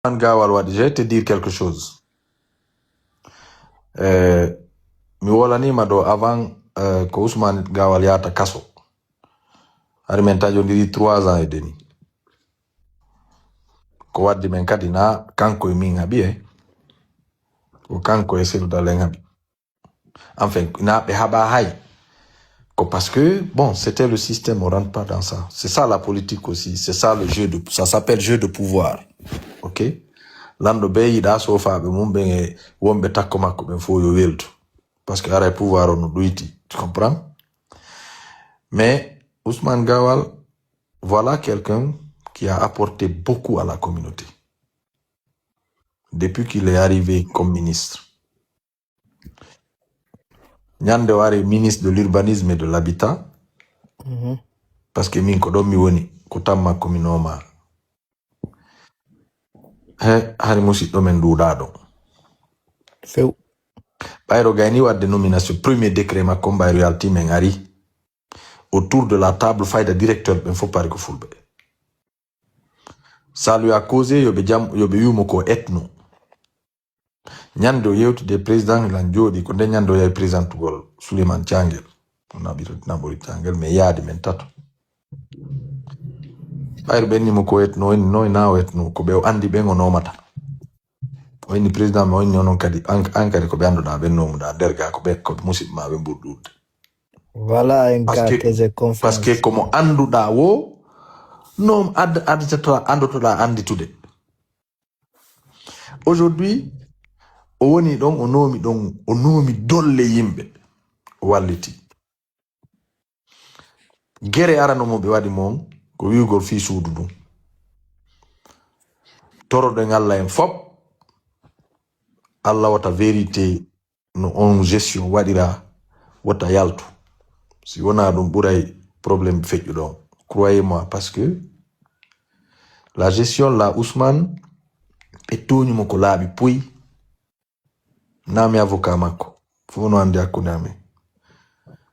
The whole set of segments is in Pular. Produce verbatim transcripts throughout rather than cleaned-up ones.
Ousmane Gawal waɗi, je vais te dire quelque chose. Eh, mi wolaniima ɗo avant, eh, ko Ousmane Gawal yaata kaso. Hari men taƴondiri trois ans et demi. Ko waddi men kadi na kanko e min haɓi, eh. Ko kanko e Cellou Dalein haɓi. Enfin, na ɓe haɓa hay. Ko parce que, bon, c'était le système, on rentre pas dans ça. C'est ça la politique aussi. C'est ça le jeu de, ça s'appelle jeu de pouvoir. Ok? Lanɗo be yiɗa soofaaɓe mum ɓen e wonɓe takko makko ɓen fof yo weltu. Parce que aray pouvoir on no ɗuyti. Tu comprends? Mais Ousmane Gawal, voilà quelqu'un qui a apporté beaucoup à la communauté. Depuis qu'il est arrivé comme ministre. Ñande o ari ministre de l'urbanisme et de l'habitat. Mhm. Parce que min ko ɗon mi woni, ko tan makko mi nooma. He, hari musiɗɗo men duuɗaaɗo. Few. Ɓayro gayni wadde nomination, premier décret makko, ɓayro yalti men ari. Autour de la table, fayda directeur ɓen fof pari ko fulɓe. Ça lui a causé, yo ɓe jam, yo ɓe wi'u mo ko ethno. Ñande o yewtide président, hilan jooɗi, ko nde ñande o yahi présentugol Souleymane Thiangel. O naɓi-, naɓori Thiangel, mais yaadi men tato. Ɓayri ɓen ni mo ko ethno, o inni noy na o ethno, ko ɓe o andi ɓen o nomata. O inni président, mais o inni onon kadi, an, an kadi ko ɓe anduɗa ɓen nomuɗa, nder ga ko ɓe, ko musiɓɓe ma ɓe ɓuri ɗuuɗude. Voilà, en Parce cas que, que j'ai confiance. Parce que ko mo anduɗa wo, no ad-, addata, andotoɗa anditude. Aujourd'hui, o woni ɗon, o noomi ɗon, o noomi dolle yimɓe, o walliti. Gere arano mo ɓe waɗi mo on, ko wi'ugol fii suudu ndun. Toroɗen Alla en fop, Alla wata vérité no on gestion waɗira wota yaltu. Si wonaa ɗun ɓuray problème feƴƴuɗo on. Croyez-moi, parce que la gestion la Ousmane, ɓe tooñi mo ko laaɓi puy. Naa mi avocat makko. Fof no andi hakkunde amen.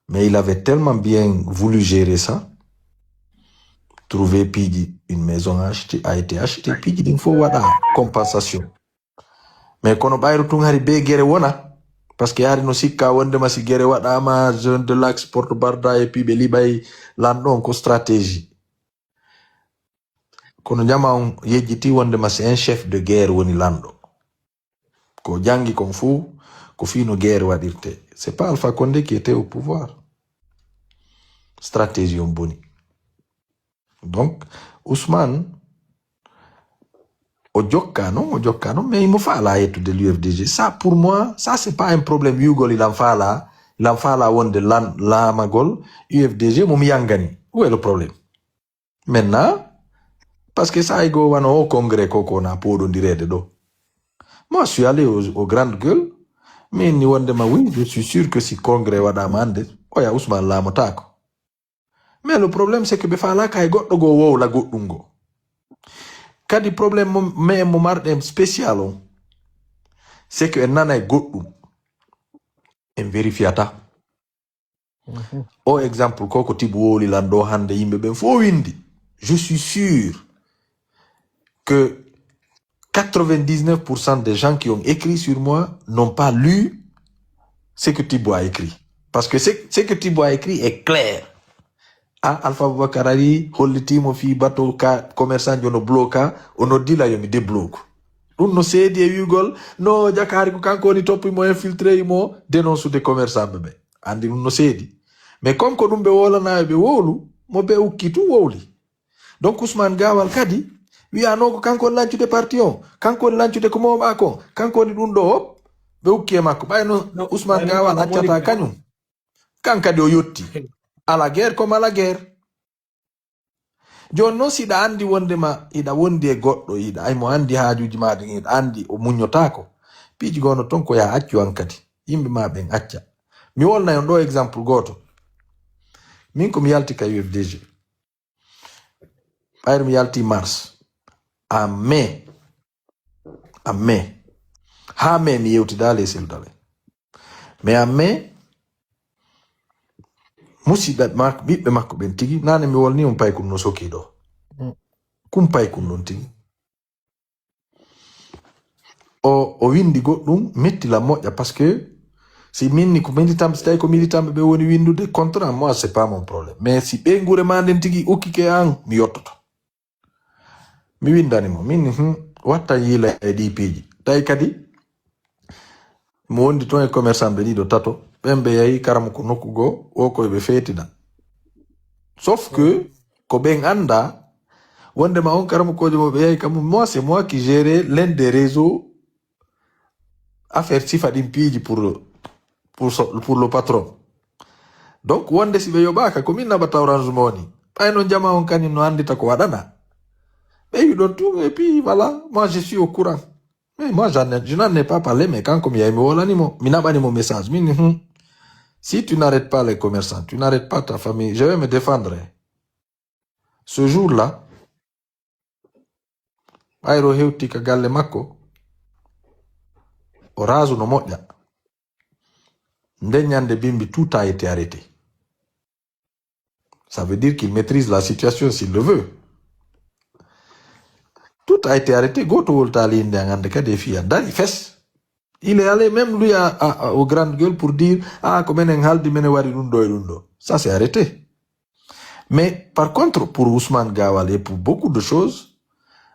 Mais il avait tellement bien voulu gérer ça. Trouver piiji, une maison achetée, a été achetée. Piiji ɗin fof waɗa compensation. Mais kono ɓayru tun hari be gere wona. Parce que hari no sikka wondema si gere waɗama, zone de l'axe, Porte Barda et puis ɓe liɓay lanɗo on ko stratégie. Kono jama on yejjiti wondema c'est un chef de guerre woni lanɗo. Ko jangi kon fuu, ko fii no guerre waɗirte. C'est pas Alpha Condé qui était au pouvoir. Stratégie on boni. Donc, Ousmane, o jokka non, o jokka non, mais imo faala yettude l'U F D G. Ça, pour moi, ça, c'est pas un problème. Wi'ugol ilan faala, ilan faala wonde lan-, laamagol U F D G, mo mi yangani. Où est le problème? Maintenant, parce que ça, il go wano au congrès, koko na podo ndirede do. Moi, je suis allé au, au Grande Gueule, mais ni wonde ma, oui, je suis sûr que si congrès waɗama hande, oya Ousmane laamotako. Mais le problème, c'est que ɓe faalaka e goɗɗo goo wowla goɗɗum goo. Kadi problème mo, mais mo marɗen spécial on, c'est que en nanay goɗɗum, en vérifiata. Mhm. O exemple, ko ko Tibu wowli lan ɗo hande, yimɓe ɓen fof windi. Je suis sûr que quatre-vingt-dix-neuf pour cent des gens qui ont écrit sur moi n'ont pas lu ce que Tibu a écrit. Parce que ce, ce que Tibu a écrit est clair. Ah, Alpha Aboubacar ari, hollitimo fii bateau ka, commerçant jo no bloka, o noddi lan yo mi débloque. Ɗum no seedi e wi'ugol, no Jakaari ko kanko woni toppi mo, infiltré mo, dénonce de commerçant ɓe ɓe. Andi ɗum no seedi. Mais comme ko ɗum ɓe wolana ɓe wowlu, mo ɓe ukki tu wowli. Donc Ousmane Gawal kadi, wi'ano ko kanko woni lancude parti on, kanko woni lancude ko mooɓa kon, kanko woni ɗum ɗo, hop, ɓe ukki e makko. Ɓayno Ousmane Gawal accata kañum. Kan kadi o yotti. À la guerre comme à la guerre. Jooni non, si hiɗa andi wondema hiɗa wondi e goɗɗo, hiɗa, ay mo andi haajuuji maa ɗin, hiɗa andi o muññotaako. Piiji goo no ton ko yaa accu an kadi. Yimɓe maa ɓen acca. Mi wolna on ɗoo exemple gooto. Min ko mi yalti ka U F D G. Ɓayri mi yalti mars. En mai. En mai. Haa mai mi yewtidaali e Cellou Dalein. Mais en mai, musiɓɓe mak-, ɓiɓɓe makko ɓen tigi, nane mi wolni on paykun no sokii ɗoo. Mm. Kun paykun non tigi. o, o windi goɗɗum, metti lan moƴƴa, parce que si min ni ko militant, si tawi ko militant ɓe woni windude contre an, moi, c'est pas mon problème. Mais si ɓeynguure ma nden tigi ukkike an, mi yottoto. Mi windani mo, min, hmm, wattan yiila e ɗi piiji. Tawi kadi, mo wondi ton e commerçant ɓe ɗiɗo tato, ɓen ɓe yahi karamoko nokku goo, o koye ɓe feetina. Sauf que, ko ɓen annda, wondema on karamokoojo mo ɓe yahi kam, moi, c'est moi qui gérais l'un des réseaux affaire sifa ɗin piiji pour, pour, so- pour le patron. Donc, wonde si ɓe yoɓaaka, ko min naɓata Orange Money. Ɓay non jama on kañum no anndita ko waɗana. Ɓe wi ɗon tun, et puis voilà, moi je suis au courant. Mais moi, j'en ai- je n'en ai pas parlé, mais kanko mi yahi mi wolani mo, mi naɓani mo message. Min, hmm, si tu n'arrêtes pas les commerçants, tu n'arrêtes pas ta famille, je vais me défendre. Ce jour-là, ɓayro hewti ka galle makko, o raasu no moƴƴa. Nden ñande bimbi, tout a été arrêté. Ça veut dire qu'il maîtrise la situation s'il le veut. Tout a été arrêté, gooto woltaali innde an hannde kadi e fiya, dari fes. Il est allé même lui à, à- à- aux grandes gueules pour dire, ah, ko menen haaldi, menen waɗi ɗum ɗo e ɗum ɗo. Ça, c'est arrêté. Mais par contre, pour Ousmane Gawal et pour beaucoup de choses,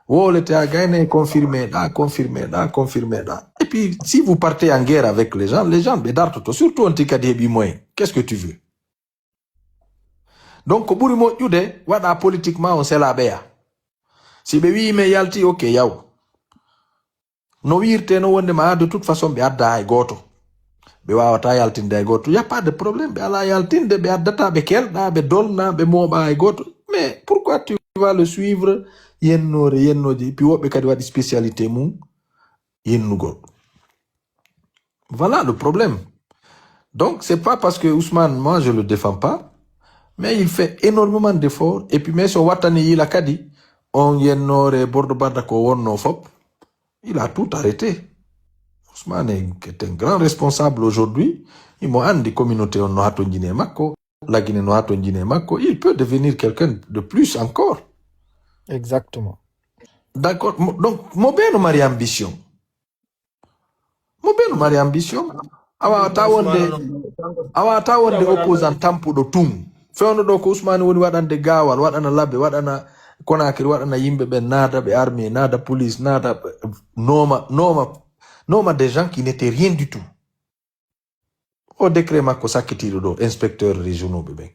wolete a gayne confirmé ɗa, confirmé ɗa, confirmé ɗa. Et puis, si vous partez en guerre avec les gens, les gens ɓe dartoto, surtout on tigi kadi heɓi moyen. Qu'est-ce que tu veux? Donc, ko ɓuri moƴƴude, waɗa politiquement on sela ɓeya. Si ɓe wi'i men yalti, ok, yaw. No wiirte no wonde ma, de toute façon, ɓe adda hay gooto. Ɓe waawata yaltinde hay gooto. Y a pas de problème. Ɓe alaa yaltinde, ɓe addata, ɓe kelɗa, ɓe dolna, ɓe mooɓa hay gooto. Mais pourquoi tu vas le suivre? Yennoore, yennooje. Et puis woɓɓe kadi waɗi spécialité mum, yennugol. Voilà le problème. Donc, c'est pas parce que Ousmane, moi, je le défends pas, mais il fait énormément d'efforts. Et puis, mais si on wattani yila kadi, on yennoore bordo barda ko wonno fop, il a tout arrêté. Ousmane est, est un grand responsable aujourd'hui. Il m'a dit communauté on no hato jine makko, la Guinée no hato jine makko. Il peut devenir quelqu'un de plus encore. Exactement. D'accord. Mo- Donc, mo beno mari ambition. Mo beno mari ambition. A wawata wonde, a wawata wonde opposant tampuɗo tun. Fewndo ɗo ko Ousmane woni waɗande Gawal, waɗana Labe, waɗana Conakry, waɗana yimɓe ɓen, naada ɓe armée, naada police, naada ɓe, nooma, nooma, nooma des gens qui n'étaient rien du tout. O décret makko sakkitiiɗo ɗo, inspecteur régionaux ɓe ɓen.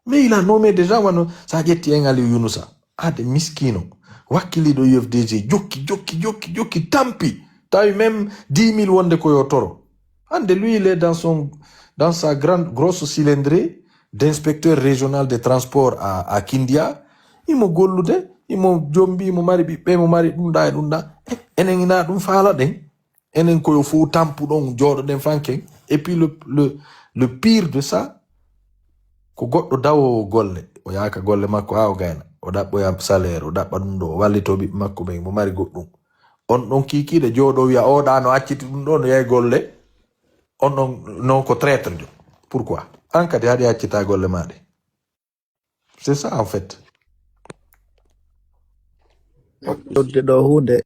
Mais il a nommé des gens wano, sa ƴetti en Aliou Younoussa, ade miskino, wakkiliiɗo U F D G, jokki, jokki, jokki, jokki, tampi. Tawi même dix mille wonde ko yo toro. Hande lui, il est dans son, dans sa grande, grosse cylindrée d'inspecteur régional des transports à, à Kindia. Imo gollude, imo jombi, imo mari ɓiɓɓe, imo mari ɗum ɗa e ɗum ɗa. Eh, enen ina ɗum faala ɗen. Enen ko yo fow tampuɗon, jooɗoɗen fanken. Et puis le, le, le pire de ça, ko goɗɗo dawoowo golle, o yaaka golle makko haa o gayna, o ɗaɓɓoya salaire, o ɗaɓɓa ɗum ɗo, o wallito ɓiɓɓe makko ɓen, mo mari goɗɗum. On ɗon kiikiiɗe jooɗo wiya, "Oo ɗa no acciti ɗum ɗo, no yahi golle." On ɗon non ko traître jo. Pourquoi? An kadi haɗi accita golle maa ɗe. C'est ça, en fait. Nodde ɗo huunde,